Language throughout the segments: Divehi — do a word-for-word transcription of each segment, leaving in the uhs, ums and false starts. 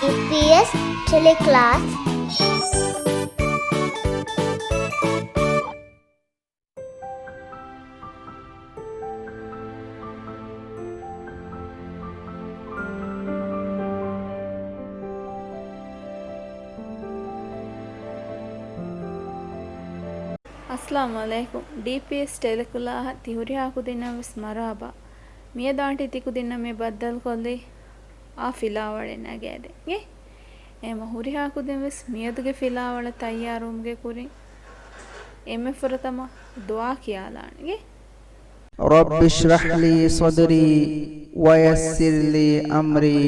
ޑީޕީއެސް ޓެލެކްލާސް. އައްސަލާމު ޢަލައިކުމް. ޑީޕީއެސް ޓެލެކްލާހަށް ތި ހުރިހާ ކުދިންނަށް ވެސް މަރުޙަބާ. މިއަދު އާންޓީ ތިކުދިންނަށް މި ބައްދަލުކޮށްލީ އާ ފިލާވަޅެއް ނަގައިދޭން. އެހެމަ ހުރިހާ ކުދިން ވެސް މިއަދުގެ ފިލާވަޅަށް ތައްޔާރުވުމުގެ ކުރިން އެންމެ ފުރަތަމަ ދުޢާ ކިޔާލާނެ. رب اشرح لي صدري ويسر لي أمري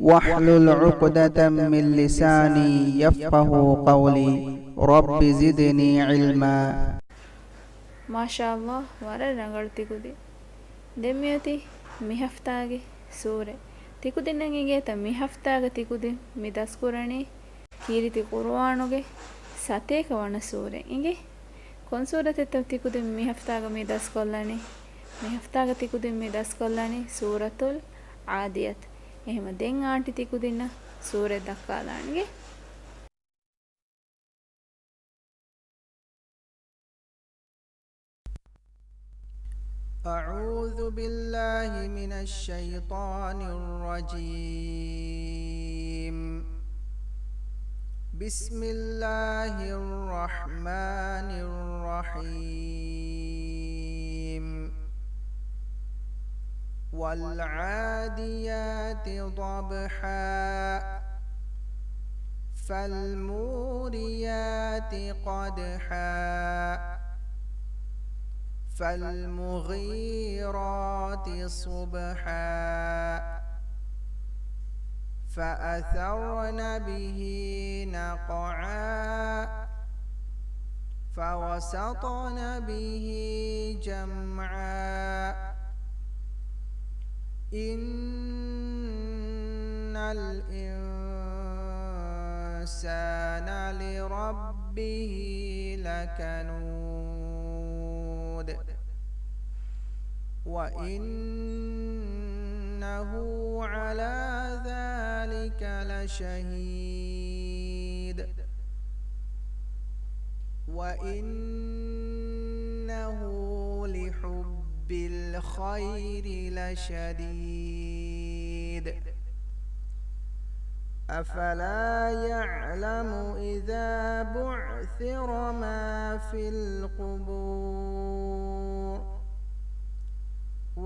واحلل عقدة من لساني يفقهوا قولي. رب زدني علما. މާޝާﷲ، ވަރަށް ރަނގަޅު ތިކުދިން. ދެން މިއޮތީ މި ހަފްތާގެ ސޫރަތް. ތިކުދިންނަށް އެނގޭތަ މި ހަފްތާގަ ތިކުދިން މި ދަސްކުރަނީ ކީރިތި ޤުރުއާނުގެ ސަތޭކަ ވަނަ ސޫރަތް އިނގޭ؟ ކޮން ސޫރަތެއްތޯ ތިކުދިން މި ހަފްތާގަ މި ދަސްކޮށްލަނީ؟ މި ހަފްތާގަ ތިކުދިން މި ދަސްކޮށްލަނީ ސޫރަތުލް ޢާދިޔާތް. އެހެމަ ދެން އާންޓީ ތިކުދިންނަށް ސޫރަތް ދައްކާލާނެގެ. أعوذ بالله من الشيطان الرجيم. بسم الله الرحمن الرحيم. والعاديات ضبحا. فالموريات قدحا. فالمغيرات صبحا. فأثرن به نقعا. فوسطن به جمعا. إن الإنسان لربه لكنود. وإنه على ذلك لشهيد. وإنه لحب الخير لشديد. أفلا يعلم إذا بعثر ما في القبور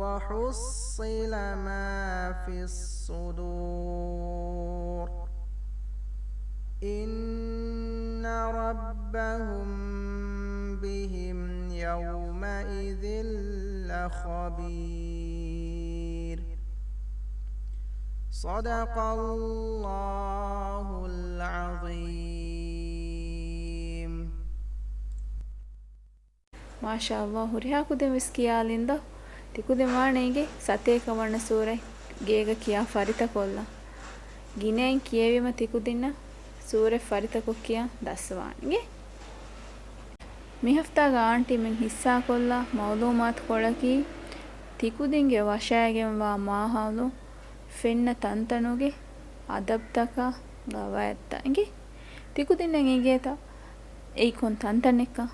وحصل ما في الصدور. إن ربهم بهم يومئذ لخبير. صدق الله العظيم. މާޝާﷲ، ހުރިހާ ކުދިން ވެސް ކިޔާލިންދޯ؟ ތިކުދިން ވާނެ އިނގޭ ސަތޭކަ ވަނަ ސޫރަތް ގޭގަ ކިޔާ ފަރިތަކޮށްލާ. ގިނައިން ކިޔެވީމަ ތިކުދިންނަށް ސޫރަތް ފަރިތަކޮށް ކިޔަން ދަސްވާނެ އިނގޭ. މި ހަފްތާގަ އާންޓީމެން ހިއްސާކޮށްލާ މައުލޫމާތުކޮޅަކީ، ތިކުދިންގެ ވަށައިގެންވާ މާހައުލު ފެންނަ ތަންތަނުގެ އަދަބުތަކާ ގަވާއިދުތައް އިނގޭ. ތިކުދިންނަށް އެނގޭތަ އެއީ ކޮން ތަންތަނެއްކަން؟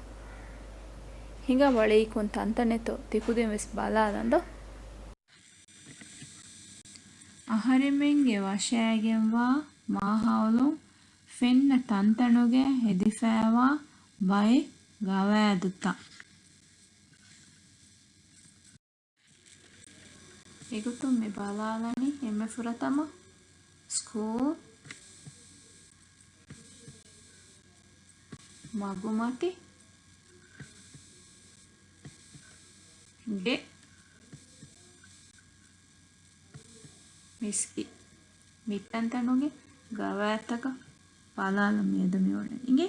ހިނގާ ބަލަ އެއީ ކޮން ތަންތަނެއްތޯ ތިކުދިން ވެސް ބަލާލަން ދޯ. އަހަރެމެންގެ ވަށައިގެންވާ މާހައުލު ފެންނަ ތަންތަނުގެ ހެދިފައިވާ ބައެއް ގަވާއިދުތައް. އެގޮތުން މި ބަލާލަނީ އެންމެ ފުރަތަމަ ސްކޫލް، މަގުމަތި، ގެ، މިސްކިތް. މި ތަންތަނުގެ ގަވާއިދުތަކަށް ބަލާލަން މިއަދު މި އުޅެނީ. އިނގޭ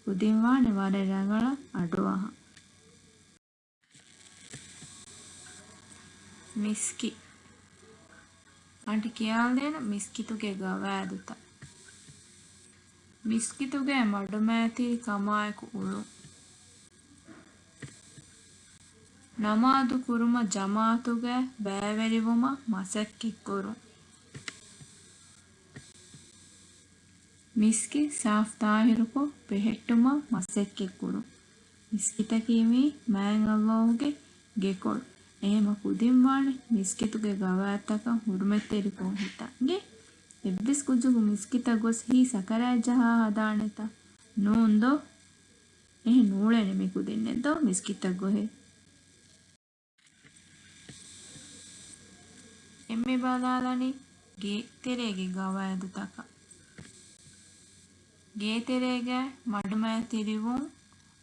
ކުދިން ވާނެ ވަރަށް ރަނގަޅަށް އަޑުއަހަން. މިސްކިތް. އަންޓި ކިޔާލޭނަ މިސްކިތުގެ ގަވާއިދުތައް. މިސްކިތުގައި މަޑުމައިތިރި ކަމާއެކު އުޅުން. ނަމާދު ކުރުމަށް ޖަމާޢަތުގައި ބައިވެރިވުމަށް މަސައްކަތްކުރުން. މިސްކިތް ސާފު ތާހިރުކޮށް ބެހެއްޓުމަށް މަސައްކަތްކުރުން. މިސްކިތަކީ މީ މާތް ﷲ ގެ ގެކޮޅު. އެހެމަ ކުދިން ވާނެ މިސްކިތުގެ ގަވާއިދުތަކަށް ހުރުމަތްތެރިކޮށް ހިތަށް ގެ. އެއްވެސް ކުއްޖަކު މިސްކިތަށް ގޮސް ހިތް ސަކަރާތް ޖަހާ ހަދާނެތަ؟ ނޫން ދޯ؟ އެހެން ނޫޅޭނެ މި ކުދިންނެއް ދޯ މިސްކިތަށް ގޮހެއް. އެންމެ ބަލާލަނީ ގޭތެރޭގެ ގަވާއިދުތަކަށް. ގޭތެރޭގައި މަޑުމައިތިރިވުން،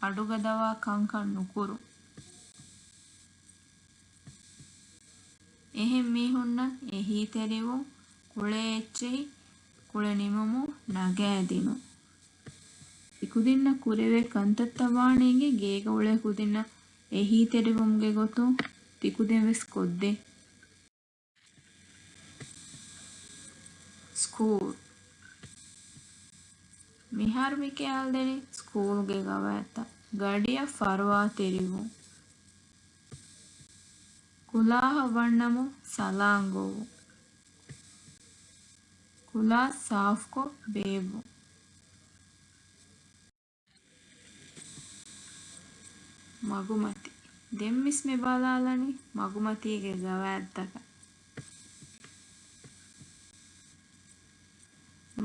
އަޑުގަދަވާ ކަންކަން ނުކުރުން. އެހެން މީހުންނަށް އެހީތެރިވުން، ކުޅޭ އެއްޗެހި ކުޅެ ނިމުމުން ނަގައިދިނުން. ތިކުދިންނަށް ކުރެވޭ ކަންތައްތައް ވާނީ އިނގޭ ގޭގަ އުޅޭ ކުދިންނަށް އެހީތެރިވުމުގެ ގޮތުން ތިކުދިން ވެސް ކޮށްދޭ. ސްކޫލް. މިހާރު މި ކިޔާލަދެނީ ސްކޫލްގެ ގަވާއިދުތައް. ގަޑިއަށް ފަރުވާތެރިވުން. ކުލާހަށް ވަންނަމުން ސަލާން ގޮވުން. ކުލާ ސާފުކޮށް ބޭއްވުން. މަގުމަތި. ދެން މިސް މި ބަލާލަނީ މަގުމަތީގެ ގަވާއިދުތަކަށް.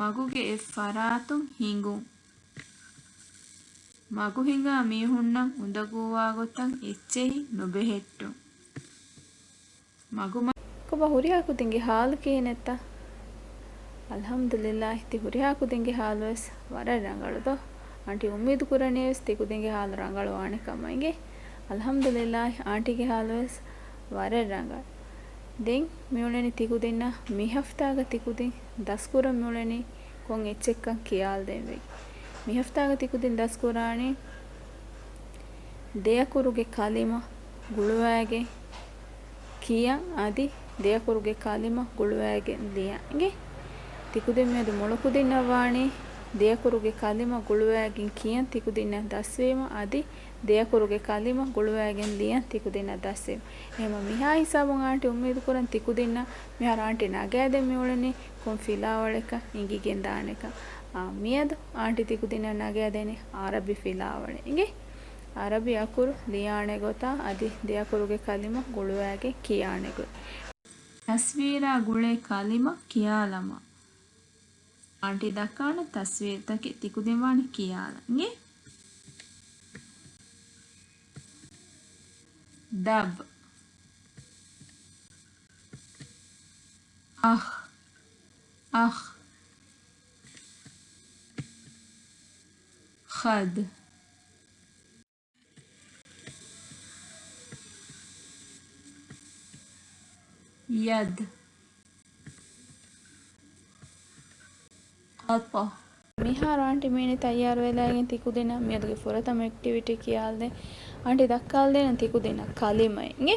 މަގުގެ އެއް ފަރާތުން ހިނގުން. މަގު ހިނގާ މީހުންނަށް އުނދަގޫވާ ގޮތަށް އެއްޗެހި ނުބެހެއްޓުން. މަގުމަ-، ކޮބާ ހުރިހާ ކުދިންގެ ހާލު ކިހިނެއްތަ؟ އަލްޙަމްދުލިއްލާހި، ތި ހުރިހާ ކުދިންގެ ހާލުވެސް ވަރަށް ރަނގަޅު ދޯ؟ އާންޓީ އުއްމީދު ކުރަނީވެސް ތި ކުދިންގެ ހާލު ރަނގަޅު ވާނެ ކަމަށް އިނގޭ. އަލްޙަމްދުލިއްލާހި، އާންޓީގެ ހާލުވެސް ވަރަށް ރަނގަޅު. ދެން މިއުޅެނީ ތިކުދިންނަށް މި ހަފްތާގަ ތިކުދިން ދަސްކުރަން މިއުޅެނީ ކޮން އެއްޗެއްކަން ކިޔާލަދޭން ވެގެން. މި ހަފްތާގަ ތިކުދިން ދަސްކުރާނީ ދެއަކުރުގެ ކަލިމަ ގުޅުވައިގެން ކިޔަން އަދި ދެއަކުރުގެ ކަލިމަ ގުޅުވައިގެން ލިޔަން އިނގޭ. ތިކުދިން މިއަދު މޮޅުކުދިންނަށް ވާނީ ދެއަކުރުގެ ކަލިމަ ގުޅުވައިގެން ކިޔަން ތިކުދިންނަށް ދަސްވީމަ އަދި ދެއަކުރުގެ ކަލިމަ ގުޅުވައިގެން ލިޔަން ތިކުދިންނަށް ދަސްވީމަ. އެހެމަ މިހާ ހިސާބުން އާންޓީ އުއްމީދު ކުރަން ތިކުދިންނަށް މިހާރު އާންޓީ ނަގައިދެން މިއުޅެނީ ކޮން ފިލާވަޅެއްކަން އިނގިގެންދާނެކަން. އާ، މިއަދު އާންޓީ ތިކުދިންނަށް ނަގައިދޭނީ އަރަބި ފިލާވަޅެއް އިނގޭ. އަރަބި އަކުރު ލިޔާނެ ގޮތާ އަދި ދެއަކުރުގެ ކަލިމަ ގުޅުވައިގެން ކިޔާނެ ގޮތް. ތަސްވީރާ ގުޅޭ ކަލިމަ ކިޔާލަމާ. އާންޓީ ދައްކާނެ ތަސްވީރުތަކެއް ތިކުދިން ވާނެ ކިޔާލަން އިނގޭ. ދަބް. އަޚް. އަޚް. ޚަދް. ޔަދް. ޤަޠަ. މިހާރު އާންޓީ މީނީ ތައްޔާރުވެލައިގެން ތިކުދިންނަށް މިއަދުގެ ފުރަތަމަ އެކްޓިވިޓީ ކިޔާލަދޭން. އާންޓީ ދައްކާލަދޭނަން ތިކުދިންނަށް ކަލިމައެއް އިނގޭ.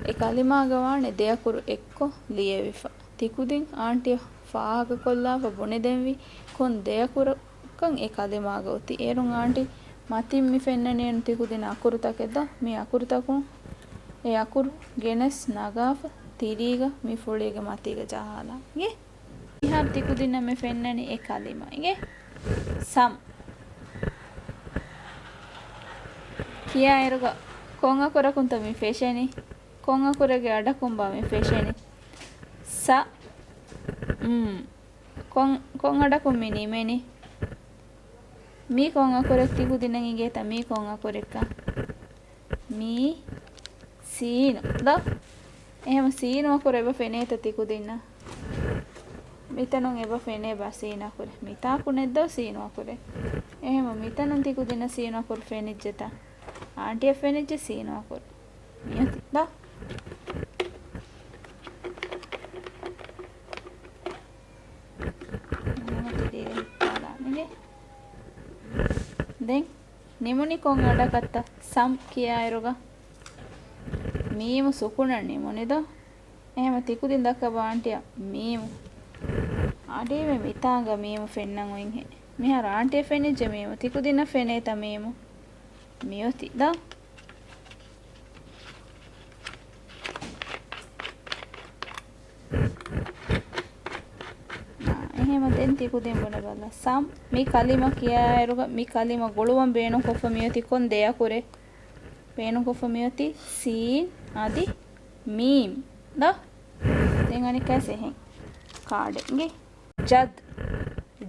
އެ ކަލިމާގަ ވާނެ ދެއަކުރު އެއްކޮށް ލިޔެވިފަ. ތިކުދިން އާންޓީއަށް ފާހަގަކޮށްލާފަ ބުނެދެންވީ ކޮން ދެއަކުރަކަށް އެ ކަލިމާގަ އޮތީ. އޭރުން އާންޓީ މަތިން މި ފެންނަނީ އޭނު ތިކުދިން އަކުރުތަކެއް ދޯ؟ މި އަކުރުތަކުން އެ އަކުރު ގެނެސް ނަގާފަ ތިރީގަ މި ފުޅީގެ މަތީގަ ޖަހާލާ. އިނގޭ؟ މިހާރު ތިކުދިންނަށް މި ފެންނަނީ އެ ކަލިމާ. އިނގޭ؟ ސަމް. ކިޔާއިރުގަ ކޮން އަކުރަކުންތަ މި ފެށެނީ؟ ކޮން އަކުރެއްގެ އަޑަކުންބާ މި ފެށެނީ؟ ސަ. މް. ކޮން، ކޮން އަޑަކުން މި ނިމެނީ؟ މީ ކޮން އަކުރެއް ތިކުދިންނަށް އިނގޭތަ؟ މީ ކޮން އަކުރެއްކަން؟ މީ ސީނު ދޯ؟ އެހެމަ ސީނު އަކުރު އެބަ ފެނޭތަ ތިކުދިންނަށް؟ މިތަނުން އެބަ ފެނޭ ބާ ސީނު އަކުރެއް. މިތާކު ނެތް ދޯ ސީނު އަކުރެއް؟ އެހެމަ މިތަނުން ތިކުދިންނަށް ސީނު އަކުރު ފެނިއްޖެތަ؟ އާންޓީއަށް ފެނިއްޖެ ސީނު އަކުރު. މިއޮތީ ދޯ؟ ނަމަ ތިރީގަ ހިއްޕާލާނެގެ. ދެން ނިމުނީ ކޮން އަޑަކަށްތަ؟ ސަމް ކިޔާއިރުގަ މީމު ސުކުނަށް ނިމުނީ ދޯ؟ އެހެމަ ތިކުދިން ދައްކަބަ އާންޓީއަށް މީމު. އަޑީ މި މިތާނގަ މީމު ފެންނަން އޮތްހެ. މިހާރު އާންޓީއަށް ފެނިއްޖެ މީމު. ތިކުދިންނަށް ފެނޭތަ މީމު؟ މިއޮތީ ދޯ؟ އާ، އެހެން އެހެމަ ދެން ތިކުދިން ބުނެބަލަ. ސަމް މި ކަލިމަ ކިޔާއިރުގަ މި ކަލިމަ ގުޅުވަން ބޭނުންކޮށްފަ މިއޮތީ ކޮން ދެ އަކުރެއް؟ ބޭނުންކޮށްފަ މިއޮތީ ސީން އަދި މީމް. ދޯ؟ ދެން އަނެއްކާސް އެހެން ކާޑެއް އިނގޭ. ޖަދް.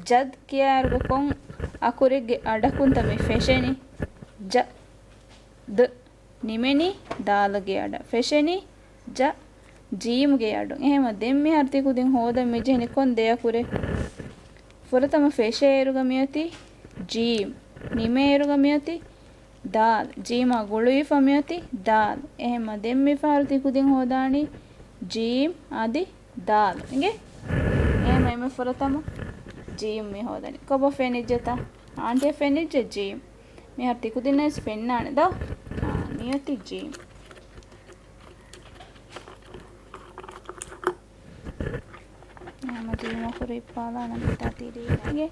ޖަދް ކިޔާއިރުގަ ކޮން އަކުރެއްގެ އަޑަކުންތަ މި ފެށެނީ؟ ޖަ. ދް. ނިމެނީ ދާލުގެ އަޑަށް. ފެށެނީ ޖަ. ޖީމުގެ އަޑުން. އެހެމަ ދެން މިހާރު ތިކުދިން ހޯދަން މިޖެހެނީ ކޮން ދެ އަކުރެއް؟ ފުރަތަމަ ފެށޭއިރުގަ މިއޮތީ ޖީމް. ނިމޭއިރުގަ މިއޮތީ ދާލް. ޖީމާ ގުޅުވިފަ މިއޮތީ ދާލް. އެހެމަ ދެން މިފަހަރު ތިކުދިން ހޯދާނީ ޖީމް އަދި ދާލް. އިނގޭ؟ އެހެމަ އެމެ ފުރަތަމަ ޖީމް މި ހޯދަނީ. ކޮބާ ފެނިއްޖެތަ؟ އާންޓިއަށް ފެނިއްޖެ ޖީމް. މިހާރު ތިކުދިންނަށް ވެސް ފެންނާނެ ދޯ؟ އާ، މިއޮތީ ޖީމް. އެހެމަ ޖީމް އަކުރު ހިއްޕާލާނަން މިތާ ތިރީގަ. އިނގޭ؟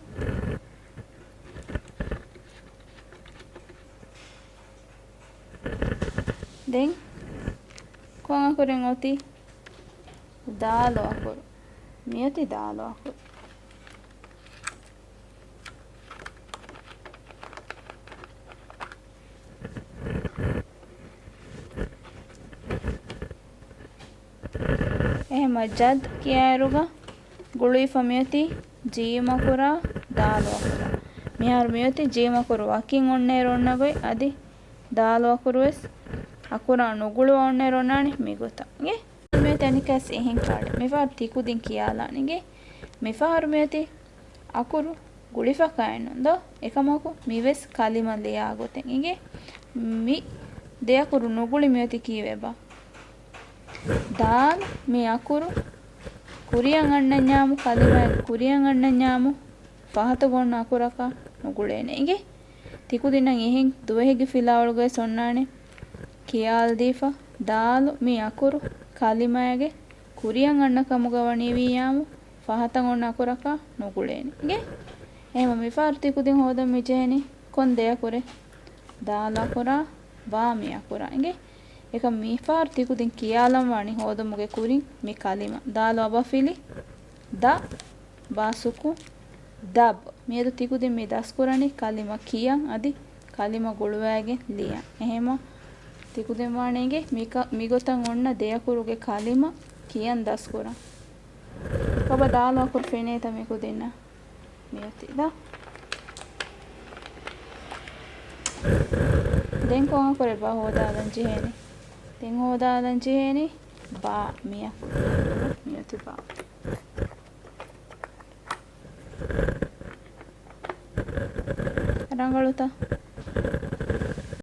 ދެން ކޮން އަކުރެއް އޮތީ؟ ދާލު އަކުރު. މިއޮތީ ދާލު އަކުރު. އެހެމަ ޖަދް ކިޔާއިރުގަ ގުޅުވިފަ މިއޮތީ ޖީމް އަކުރާ، ދާލު އަކުރާ. މިހާރު މިއޮތީ ޖީމް އަކުރު ވަކިން އޮންނައިރު އޮންނަ ގޮތް، އަދި ދާލު އަކުރު ވެސް އަކުރާ ނުގުޅުވާ އޮންނައިރު އޮންނާނެ މި ގޮތަށް. އިނގޭ؟ މިއޮތީ އަނެއްކާސް އެހެން ކާޑެއް. މިފަހަރު ތިކުދިން ކިޔާލާނެ. އިނގޭ؟ މިފަހަރު މިއޮތީ އަކުރު ގުޅިފަ ކައެއްނު ދޯ؟ އެކަމަކު މިވެސް ކަލިމަ ލިޔާ ގޮތެއް. އިނގޭ؟ މި ދެ އަކުރު ނުގުޅި މިއޮތީ ކީއްވެބާ؟ ދާލް މި އަކުރު ކުރިއަށް އަންނަންޏާމު، ކަލިމައެއް ކުރިއަށް އަންނަންޏާމު، ފަހަތުގަ އޮންނަ އަކުރަކާ ނުގުޅޭނެ. އިނގޭ؟ ތިކުދިންނަށް އެހެން ދުވަހެއްގެ ފިލާވަޅުގައި އޮންނާނެ ކިޔާލަދީފަ، ދާލު މި އަކުރު ކަލިމައިގެ ކުރިއަށް އަންނަ ކަމުގަ ވަނީވިއްޔާމު، ފަހަތަށް އޮންނަ އަކުރަކާ ނުގުޅޭނެ. އިނގޭ؟ އެހެމަ މިފަހަރު ތިކުދިން ހޯދަން މިޖެހެނީ ކޮން ދެ އަކުރެއް؟ ދާލު އަކުރާ، ބާ މި އަކުރާ. އިނގޭ؟ އެކަމް މިފަހަރު ތިކުދިން ކިޔާލަން ވާނީ ހޯދުމުގެ ކުރިން މި ކަލިމަ. ދާލު އަބަފިލި، ދަ، ބާ ސުކުން، ދަބް. މިއަދު ތިކުދިން މި ދަސްކުރަނީ ކަލިމަ ކިޔަން އަދި ކަލިމަ ގުޅުވައިގެން ލިޔަން. އެހެމަ ތިކުދިން ވާނެ އިނގޭ މިކަ-، މިގޮތަށް އޮންނަ ދެ އަކުރުގެ ކަލިމަ ކިޔަން ދަސްކުރަން. ކޮބާ ދާލު އަކުރު ފެނޭތަ މިކުދިންނަށް؟ މިއޮތީ ދޯ؟ ދެން ކޮން އަކުރެއްބާ ހޯދާލަން ޖެހޭނީ؟ ދެން ހޯދާލަން ޖެހޭނީ ބާ މި އަކުރު. މިއޮތީ ބާ. ރަނގަޅުތަ؟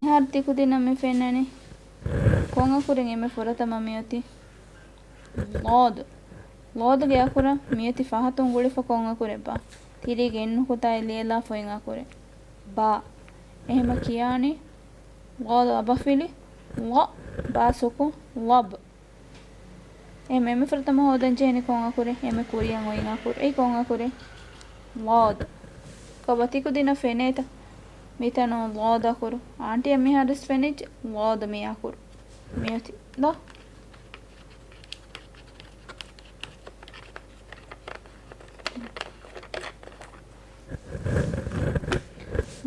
މިހާރު ތިކުދިންނަށް މި ފެންނަނީ ކޮން އަކުރެއް އެންމެ ފުރަތަމަ މިއޮތީ؟ ޟާދު. ޟާދުގެ އަކުރަށް މިއޮތީ ފަހަތުން ގުޅިފަ ކޮން އަކުރެއްބާ؟ ތިރީގެ އެއްނުކުތާއެއް ލިޔެލާފަ އޮތް އަކުރެއް. ބާ. އެހެމަ ކިޔާނީ ޟާދު އަބަފިލި، ޟަ، ބާ ސުކުން، ޟަބް. އެހެމަ އެންމެ ފުރަތަމަ ހޯދަން ޖެހެނީ ކޮން އަކުރެއް؟ އެންމެ ކުރިއަށް އޮތް އަކުރު. އެއީ ކޮން އަކުރެއް؟ ޟާދު. ކޮބާ ތިކުދިންނަށް ފެނޭތަ މިތަނުން ޟާދު އަކުރު؟ އާންޓީއަށް މިހާރުވެސް ފެނިއްޖެ ޟާދު މި އަކުރު. މިއޮތީ ދޯ؟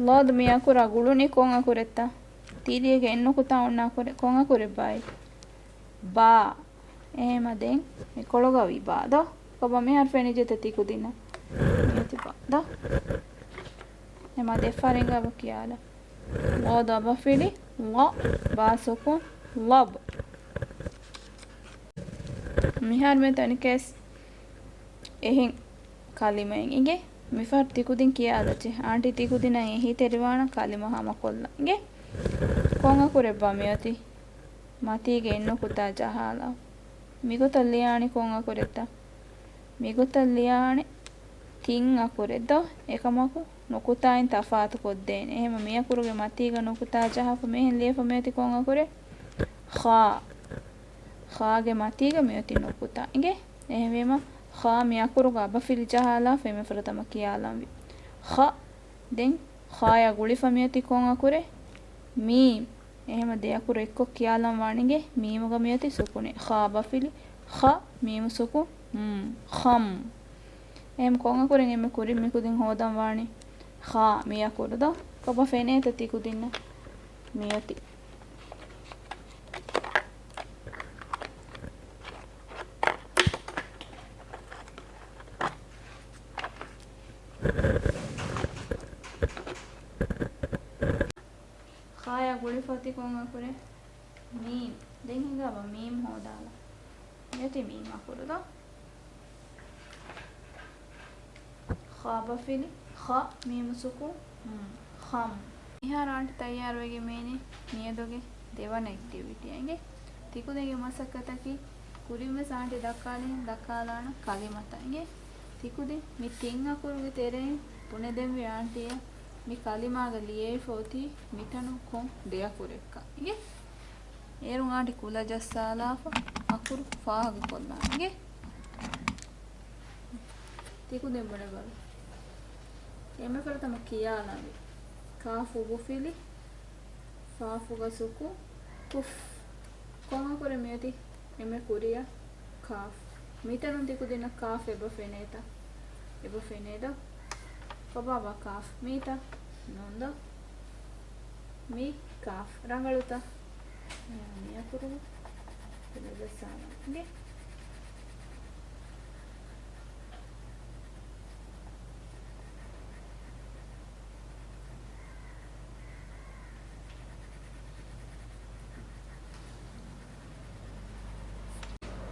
ޟާދު މި އަކުރާ ގުޅުނީ ކޮން އަކުރެއްތަ؟ ތިރީގެ އެއްނުކުތާ އޮންނަ އަކުރެއް. ކޮން އަކުރެއްބާއޭ؟ ބާ. އެހެމަ ދެން މި ކޮޅުގަ ވީ ބާ ދޯ؟ ކޮބާ މިހާރު ފެނިއްޖެތަ ތިކުދިންނަށް؟ މިއޮތީ ބާ ދޯ؟ އެމަ ދެފަރިންގަ ކިޔާލަ. ޟާދު އަބަފިލި، ޟަ، ބާ ސުކުން، ޟަބް. މިހާރު މި ތަނިކެސް އެހެން ކަލިމައެއް އިނގޭ. މިފަހަރު ތިކުދިން ކިޔާލައްޗޭ. އާންޓީ ތިކުދިންނަށް އެހީތެރިވާނަން ކަލިމަ ހަމަކޮށްލަން އިނގޭ. ކޮން އަކުރެއްބާ މިއޮތީ؟ މަތީގެ އެއްނުކުތާ ޖަހާލާ. މިގޮތަށް ލިޔާނީ ކޮން އަކުރެއްތަ؟ މިގޮތަށް ލިޔާނެ ތިން އަކުރެއް ދޯ؟ އެކަމަކު ނުކުތާއިން ތަފާތު ކޮށްދޭނެ. އެހެމަ މި އަކުރުގެ މަތީގަ ނުކުތާ ޖަހާފަ މިހެން ލިޔެފަ މިއޮތީ ކޮން އަކުރެއް؟ ޚާ. ޚާގެ މަތީގަ މިއޮތީ ނުކުތާ. އިނގޭ؟ އެހެންވީމަ ޚާ މި އަކުރުގަ އަބަފިލި ޖަހާލާފަ އެންމެ ފުރަތަމަ ކިޔާލަންވީ. ޚަ. ދެން ޚާޔާ ގުޅިފަ މިއޮތީ ކޮން އަކުރެއް؟ މީމް. އެހެމަ ދެ އަކުރު އެއްކޮށް ކިޔާލަން ވާނެ އިނގޭ މީމުގަ މިއޮތީ ސުކުނެއް. ޚާ އަބަފިލި ޚަ، މީމު ސުކުން މް. ޚަމް. އެހެން ކޮން އަކުރެއް އެންމެ ކުރިން މިކުދިން ހޯދަން ވާނީ؟ ޚާ މި އަކުރު ދޯ؟ ކޮބާ ފެނޭތަ ތިކުދިންނަށް؟ މިއޮތީ. ޚާޔާ ގުޅިފަ އޮތީ ކޮން އަކުރެއް؟ މީމް. ދެން ހިނގާބަ މީމް ހޯދާލަ. މިއޮތީ މީމް އަކުރު ދޯ؟ ޚާ ބަފިލި، ޚަ، މީމު ސުކޫން، މް، ޚަމް. މިހާރު އާންޓި ތައްޔާރުވެގެން މީނީ މިއަދުގެ ދެވަނަ އެކްޓިވިޓީއެއް އިނގޭ. ތިކުދިންގެ މަސައްކަތަކީ ކުރިންވެސް އާންޓި ދައްކާލިހެން ދައްކާލާނަން ކަލިމަތައް އިނގޭ. ތިކުދިން މި ތިން އަކުރުގެ ތެރެއިން ބުނެދެންވީ އާންޓީއަށް މި ކަލިމާގަ ލިޔެވިފަ އޮތީ މިތަނުން ކޮން ދެ އަކުރެއްކަން އިނގޭ. އޭރުން އާންޓި ކުލަ ޖައްސާލާފަ އަކުރު ފާހަގަކޮށްލާން އިނގޭ. ތިކުދިން ބުނެބަލަ. އެންމެ ފުރަތަމަ ކިޔާލަންވީ. ކާފު ބުފިލި، ފާފުގަ ސުކު، ކުފް. ކޮން އަކުރެއް މިއޮތީ؟ އެންމެ ކުރިއަށް ކާފް. މިތަނުން ތިކުދިންނަށް ކާފް އެބަ ފެނޭތަ؟ އެބަ ފެނޭ ދޯ؟ ކޮބާބާ ކާފް؟ މީތަ؟ ނޫން ދޯ؟ މީ ކާފް. ރަނގަޅުތަ؟ މި އަކުރު ކުލަ ޖައްސާލަން އިނގޭ.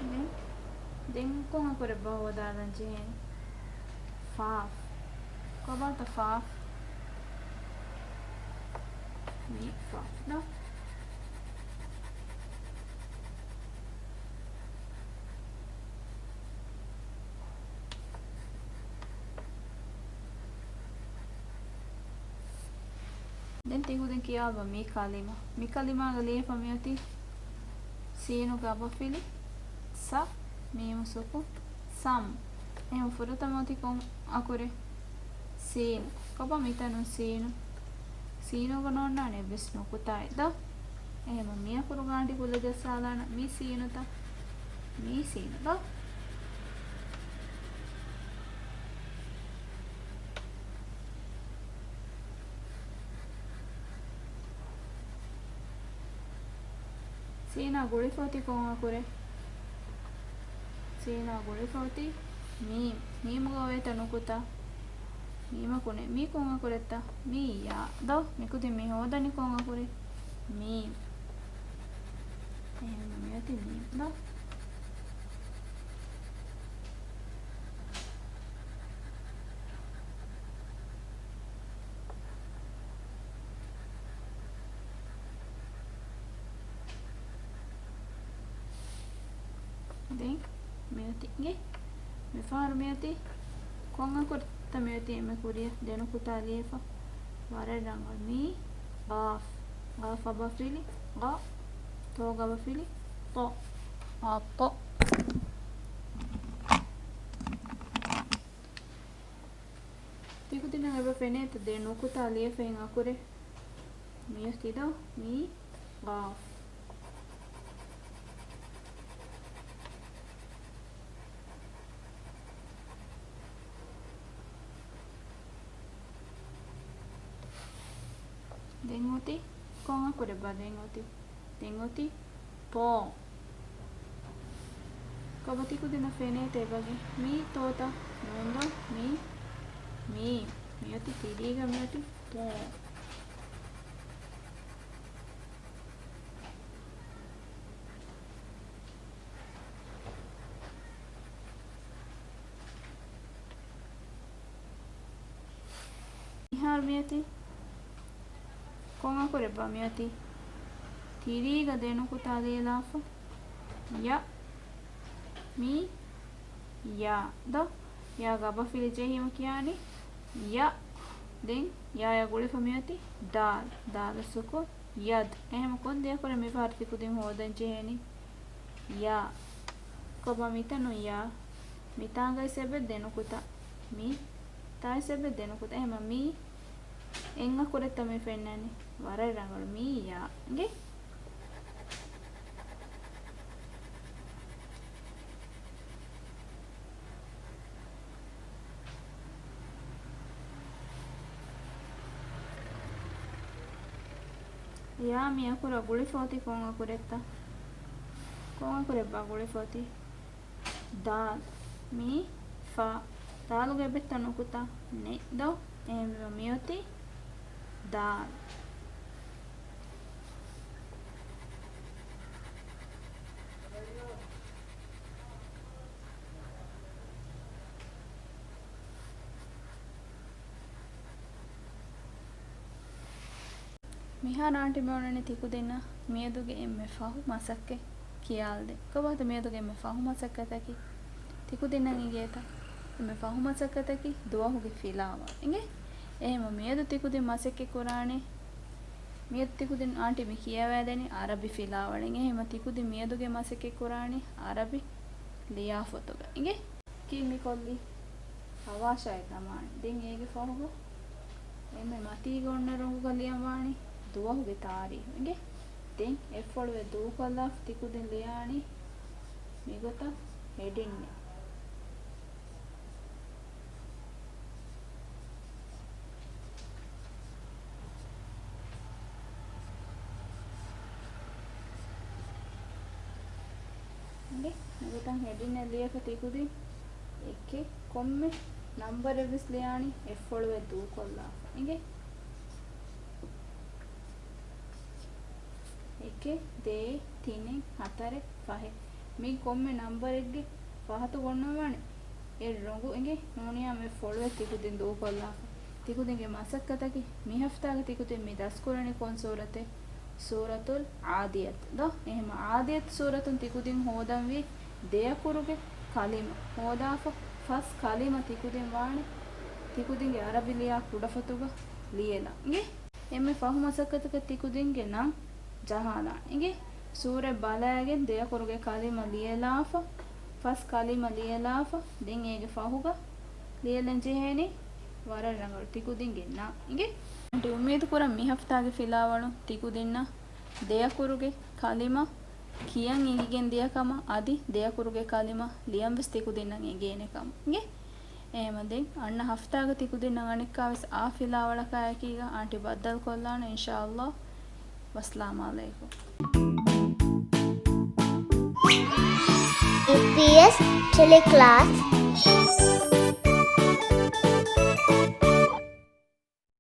ދެން، ދެން ކޮން އަކުރެއްބާ ހޯދާލަން ޖެހޭނެ؟ ފާފް. ކޮބާތަ ފާފް؟ މީ ފާފް ދޯ؟ ދެން ތިކުދިން ކިޔާބަ މި ކަލިމަ. މި ކަލިމާގަ ލިޔެފަ މިއޮތީ ސީނު ގަބަފިލި ސަ، މީމު ސުކު، ސަމް. އެހެން ފުރަތަމަ އޮތީ ކޮން އަކުރެއް؟ ސީނު. ކޮބާ މިތަނުން ސީނު؟ ސީނުގަ ނޯންނާނެ އެއްވެސް ނުކުތާއެއް ދޯ؟ އެހެމަ މި އަކުރު ގާނޑި ކުލަ ޖައްސާލާނަ. މީ ސީނުތަ؟ މީ ސީނު ދޯ؟ ސީނާ ގުޅިފަ އޮތީ ކޮން އަކުރެއް؟ ސީނާ ގުޅިފަ އޮތީ މީމް. މީމުގަ އޮވޭތަ ނުކުތާ؟ މީމަކު ނެތް. މީ ކޮން އަކުރެއްތަ؟ މީ ޔާ ދޯ؟ މިކުދިން މި ހޯދަނީ ކޮން އަކުރެއް؟ މީމް. އެހެން މިއޮތީ މީމް ދޯ؟ ދެން މިއޮތީ އިނގޭ. މިފަހަރު މިއޮތީ ކޮން އަކުރެއްތަ މިއޮތީ އެންމެ ކުރިއަށް ދެނުކުތާ ލިޔެފަ؟ ވަރަށް ރަނގަޅު. މީ ގާފް. ގާފަށް ބަފިލި ގަ. ތޯ ގަބަފިލި ތޮ. އާ، ތޮ. ތިކުދިންނަށް އެބަ ފެނޭތަ ދެ ނުކުތާ ލިޔެފައިން އަކުރެއް؟ މިއޮތީ ދޯ؟ މީ ގާފް. ދެން އޮތީ ކޮން އަކުރެއްބާ؟ ދެން އޮތީ، ދެން އޮތީ ތޯ. ކޮބާ ތިކުދިންނަށް ފެނޭތަ އެބަގެ؟ މީ ތޯތަ؟ ނޫން ދޯ؟ މީ، މީ، މިއޮތީ ތިރީގަ މިއޮތީ ތޯ. މިހާރު މިއޮތީ ކޮން އަކުރެއްބާ؟ މިއޮތީ ތިރީގަ ދެ ނުކުތާ ލިޔެލާފަ. ޔަ. މީ ޔާ ދޯ؟ ޔާ ގަބަފިލި ޖެހީމަ ކިޔާނީ ޔަ. ދެން ޔާޔާ ގުޅިފަ މިއޮތީ ދާލް. ދާލަށް ސުކޫން. ޔަދް. އެހެމަ ކޮން ދެ އަކުރެއް މިފަހަރު ތިކުދިން ހޯދަން ޖެހޭނީ؟ ޔާ. ކޮބާ މިތަނުން ޔާ؟ މިތާގައި ސެބެ ދެ ނުކުތާ. މި ތާއި ސެބެ ދެ ނުކުތާ. އެހެމަ މީ އެއް އަކުރެއްތަ މި ފެންނަނީ؟ ވަރަށް ރަނގަޅު. މީ ޔާ. އިނގޭ؟ ޔާ މި އަކުރަށް ގުޅިފަ އޮތީ ކޮން އަކުރެއްތަ؟ ކޮން އަކުރެއްބާ ގުޅިފަ އޮތީ؟ ދާލް. މީ ފާ. ދާލުގެ އެބައްތަ ނުކުތާ؟ ނެތް ދޯ؟ އެހެންވީމަ މިއޮތީ ދާލް. މިހާރު އާންޓި މި އޮންނަނީ ތިކުދިންނަށް މިއަދުގެ އެންމެ ފަހު މަސައްކަތް ކިޔާލަދޭ. ކޮބާތަ މިއަދުގެ އެންމެ ފަހު މަސައްކަތަކީ؟ ތިކުދިންނަށް އިނގޭތަ؟ އެންމެ ފަހު މަސައްކަތަކީ ދުވަހުގެ ފިލާވަޅު. އިނގޭ؟ އެހެންވީމަ މިއަދު ތިކުދިން މަސައްކަތް ކުރާނީ، މިއަދު ތިކުދިން އާންޓި މި ކިޔަވައިދެނީ އަރަބި ފިލާވަޅެއް. އެހެންވީމަ ތިކުދިން މިއަދުގެ މަސައްކަތް ކުރާނީ އަރަބި ލިޔާފޮތުގަ. އިނގޭ؟ ކީއް މި ކޮށްލީ؟ ހަވާށާއެއް ދަމާނެ. ދެން އޭގެ ފަހުގަ އެންމެ މަތީގަ އޮންނަ ރޮނގުގަ ލިޔަން ވާނީ ދުވަހުގެ ތާރީހު. އިނގޭ؟ ދެން އެއްފޮޅުވެ ދޫކޮށްލާފަ ތިކުދިން ލިޔާނީ މިގޮތަށް ހެޑިންއެއް. އިނގޭ؟ މިގޮތަށް ހެޑިންއެއް ލިޔެފަ ތިކުދިން އެކެއް ކޮންމެ ނަންބަރެއްވެސް ލިޔާނީ އެއްފޮޅުވެ ދޫކޮށްލާފަ. އިނގޭ؟ އެކެއް، ދޭއް، ތިނެއް، ހަތަރެއް، ފަހެއް. މި ކޮންމެ ނަންބަރެއްގެ ފަހަތުގަ އޮންނަވާނެ އެއް ރޮނގު. އިނގޭ؟ ނޫނިއްޔާ މި އެއްފޮޅުވެ ތިކުދިން ދޫކޮށްލާފަ. ތިކުދިންގެ މަސައްކަތަކީ މި ހަފްތާގަ ތިކުދިން މި ދަސްކުރަނީ ކޮން ސޫރަތެއް؟ ސޫރަތުލް އާދިޔާތް ދޯ؟ އެހެންވީމަ އާދިޔާތް ސޫރަތުން ތިކުދިން ހޯދަންވީ ދެއަކުރުގެ ކަލިމަ ހޯދާފަ، ފަސް ކަލިމަ ތިކުދިން ވާނެ ތިކުދިންގެ އަރަބި ލިޔާ ކުޑަފޮތުގަ ލިޔެލަން. އިނގޭ؟ އެންމެ ފަހު މަސައްކަތަކަށް ތިކުދިންގެ ނަން ޖަހާލާނެ. އިނގޭ؟ ސޫރަތް ބަލައިގެން ދެއަކުރުގެ ކަލިމަ ލިޔެލާފަ، ފަސް ކަލިމަ ލިޔެލާފަ، ދެން އޭގެ ފަހުގަ ލިޔެލަން ޖެހޭނީ ވަރަށް ރަނގަޅު ތިކުދިންގެ ނަން. އިނގޭ؟ އަންޓި އުއްމީދު ކުރަން މި ހަފްތާގެ ފިލާވަޅުން ތިކުދިންނަށް ދެއަކުރުގެ ކަލިމަ ކިޔަން އެނގިގެން ދިޔަ ކަމަށް އަދި ދެއަކުރުގެ ކަލިމަ ލިޔަން ވެސް ތިކުދިންނަށް އެނގޭނެ ކަމަށް. އިނގޭ؟ އެހެންވީމަ ދެން އަންނަ ހަފްތާގަ ތިކުދިންނަށް އަނެއްކާވެސް އާ ފިލާވަޅަކާއެކީގަ އާންޓި ބައްދަލުކޮށްލާނަން އިންޝާﷲ. ވައްސަލާމް ޢަލައިކުމް. އީޕީއެސް ޓެލެކްލާސް.